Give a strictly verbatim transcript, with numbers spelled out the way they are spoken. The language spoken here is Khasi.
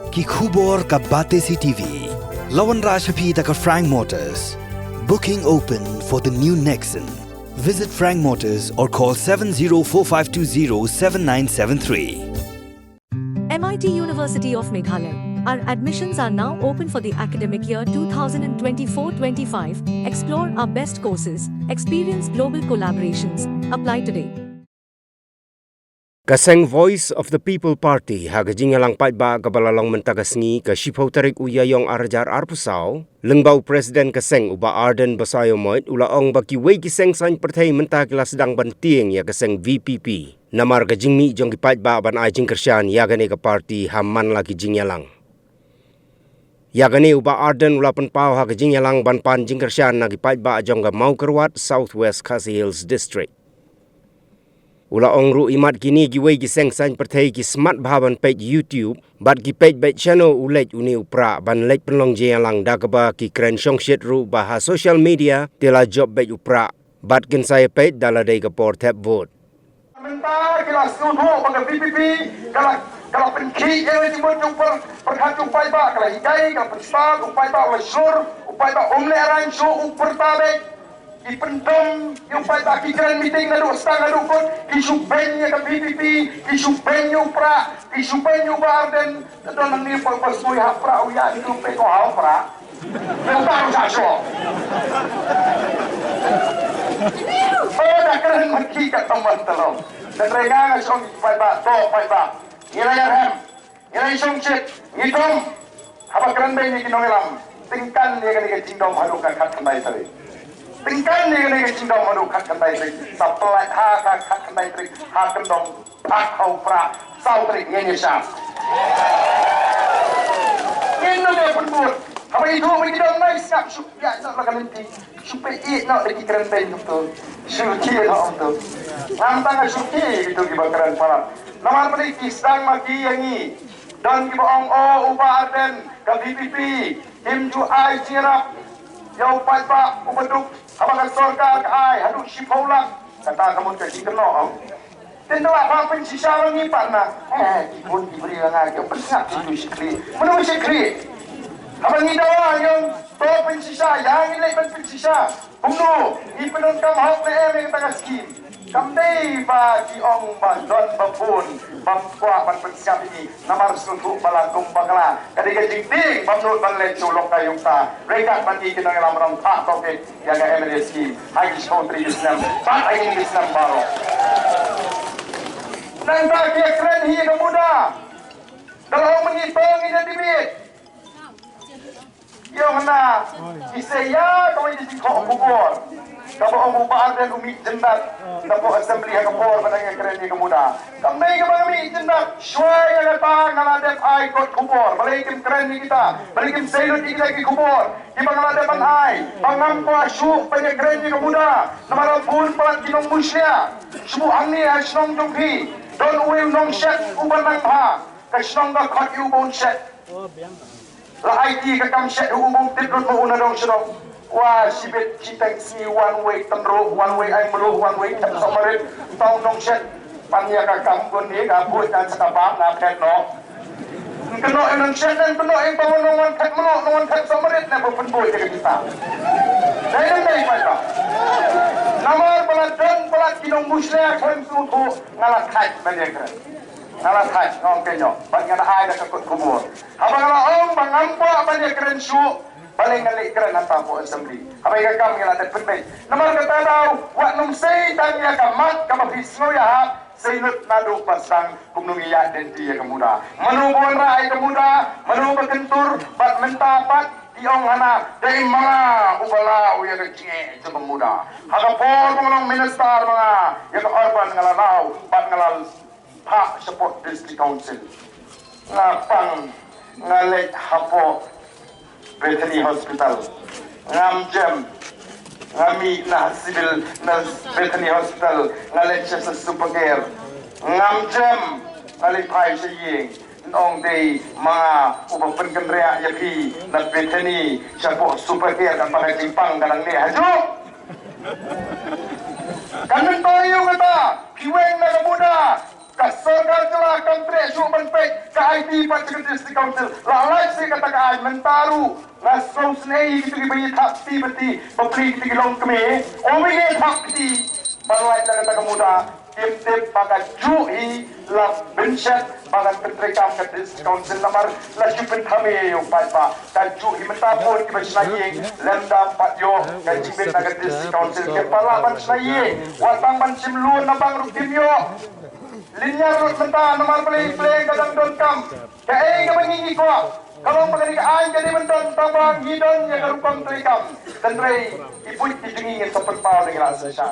Ki khubor ka Batesi T V. La wanrah sha phi da ka Frank Motors. Booking open for the new Nexon. Visit Frank Motors or call seven zero four five two zero seven nine seven three. M I T University of Meghalaya. Our admissions are now open for the academic year twenty twenty-four twenty-five. Explore our best courses, experience global collaborations. Apply today. Ka seng Voice of the People Party ha ka jingïalang paidbah kaba la long mynta ka sngi, ka shiphew tarik u Ïaïong ar hajar arphew saw, lyngba u President ka seng u Bah Ardent Basaiawmoit, u la ong ba kiwei ki seng saiñ pyrthei mynta ki la sdang ban tieng ïa ka seng V P P namar ka jingmih jong ki paidbah ban ai jingkyrshan ïa kane ka party ha man la ki jingïalang. Ïa kane u Bah Ardent u la pynpaw ha ka jingïalang ban pan jingkyrshan na ki paidbah jong ka Mawkyrwat, South West Khasi Hills District. U la ong ruh, imat kine kiwei ki seng saiñ pyrthei ki smat bha ban peit YouTube bad ki peit beit shano u leit une u Prah ban leit pynlong jingïalang, da kaba ki kren shongshit ruh ba ha social media te la jop beit u Prah bad kin sa ïa peit da la dei ka por thep vote. Mynta ki la sngewthuh ba ka V P P ka la, ka la pynkhih ïa ka jingmut jong u pyrkhat jong u paidbah, ka la hikai, ka la pynspah, u paidbah u la shlur, u paidbah um lehrain shuh, u pyrta beit. Ki pyndom ïa u paidbah, ki kren meeting naduh stang haduh kut, ki shu beiñ ïa ka V P P, ki shu beiñ ïa u Prah, ki shu beiñ ïa u Bah Ardent. Te don nangne poi ba sngewthuh ha Prah, u ïa u peit ha Prah. Nang tang sa shuh. Oh, da kren ma ki ka tymmen tyrlong. Hynrei nga, nga shong paidbah, to paidbah. Ngi la ïarem. Ngi la ïashongshit, ngi dom. Haba kren beiñ ïa ki nongïalam, tyngkan ïa kane ka jingdom haduh ka khatkhyndai tarik. Tyngkan ïa kane ka jingdom haduh khatkhyndai tarik. Sa pynlait ha ka khatkhyndai tarik, ha kyndong, phah ha u Prah, saw tarik ngin ïashah. Ngin nym ïa pynbud. Haba ïathuh ba ki dom, nai sngap shuh, ïa sngap la ka lynti. Shu peit ïa noh da ki kren beiñ kumto. Shu khie noh kumto. Ngam tang nga shu khie ïa kito kiba kren palat. Namar balei ki sdang ma ki ïa ngi. Don kiba ong, o, u Bah Ardent, ka V P P, kim ju ai jingïarap ïa u paidbah uba duk, haba ka sorkar ka ai haduh shiphew lak. Kata ka mut ka jingkynnoh, ong. Te nda la phah pynshisha ba ngi pat na. Eh, ki bun ki briew nga ki pynsngap shi tu shi khlieh. Mano shi khlieh? Haba ngi dawa ïa to pynshisha, ïa ngi leit ban pynshisha. Kumno ngi pyndonkam hok ne em ïa kata ka skim? Kam dei ba ki ong ba don ba bun bym kwah ban pynsngap ïa ngi namar sngewthuh ba la kum bakla. Ka dei ka jingtieng bym nud ban leit sha u Lokayukta. Ryngkat bad ki, ki nongïalam, rong phah tohkit ïa ka M L A scheme ha ki shiphew tarik ki snem bad ha kine ki snem baroh. Nangta ki ïakren hi ïa ka MUDRA. Ka long mynta to ngi ïa debate. Ïa nga, ki sa ïa kawei ka jingkhoh khubor kaba ong u Bah Ardent u mih jyndat na poh assembly ha ka por ba dang ïakren ïa ka MUDRA. Kam dei kaba nga mih jyndat, shuwa ïa kata nga la dep ai kot khubor. Balei kim kren ïa kita? Balei kim sei lut ïa kita ki khubor kiba nga la dep ban ai? Ba ngam kwah shuh ban ïakren ïa ka MUDRA. Namar bun palat ki nongbuh shlia. Shu buh hangne ha shnong jong phi, don uwei u nongshet uba nang bha. Ka shnong ka khot ïa u ba un shet. La aiti ka kam shet u ba un tip lut ma u na dong shnong. Wa shibit shiteng sngi wan wei tynruh, wan wei ai mluh, wan wei thep sohmarit. Tang nongshet pan ïa ka kam, kun ïa ka buit, kan sa ka bam na phet noh. Kynnoh ïa nongshet, kynnoh ïa ba wan, wan thep mluh, wan thep sohmarit, na ba pynbuit ïa ka kita. Dei dei dei paidbah. Namar ba la don palat ki nongbuh shlia khlem sngewthuh, nga la thait ban ïakren. Nga la thait, nga ong kynnoh bad nga la ai da ka kot khubor. Haba nga la ong ba ngam kwah ban ïakren shuh, balei nga leit kren hangta poh assembly? Haba ïa ka kam nga la dep pynbeit. Namar kata daw wat nym sei tang ïa ka mat kaba phi sngew ïahap, sei lut naduh ba sdang kumno ngi ïaid lynti ïa ka MUDRA. Mano ba wanrah ïa ka MUDRA, mano ba kyntur, bad mynta pat ki ong hana dei ma nga uba law ïa ka jingeh jong ka MUDRA. Ha ka por ba nga long minister ma nga ïa ka urban nga la law bad nga la phah shapoh District Council. Nga pang, nga leit hapoh Bethany Hospital. Ngam jem. Nga mih na civil, na Bethany Hospital, nga leit sha Super Care. Ngam jem. Nga leit phai sha ïing. Nong dei ma nga uba pynkynriah ïa phi na Bethany shapoh Super Care, kata ka jingpang ka dang ne hajuh. Kan myntoi ïa u kata, phi weng na ka MUDRA. Ka sorkar jylla kam treh shuh ban peit ka aiti pat sha ka District Council. La lait sha kata ka aiñ mynta ruh. Nga sngewsynei ïa kito kiba ïa thap kti bati, bapli kito ki longkmie. Ym ïa thap kti ban lait na kata ka muda. Kim tip ba kajuh hi la bynshet ba kan pyntreikam ka District Council namar la shu pynthame ïa u paidbah. Kajuh hi mynta bun kiba shna ïing lem dam pat ïoh ka jingmit na ka District Council. Kim pat lah ban shna ïing, wat tang ban shim loan na bank ruh kim ïoh. Lynñiar lut mynta namar balei, balei ka dang donkam. Kaei kaba ngi ngi kwah, ka long ba kane ka aiñ ka dei ban don tang ba ngi don ïa ka rukom treikam. Hynrei ki buit ki jong ngi ngin sa pynpaw, ngi la shisha.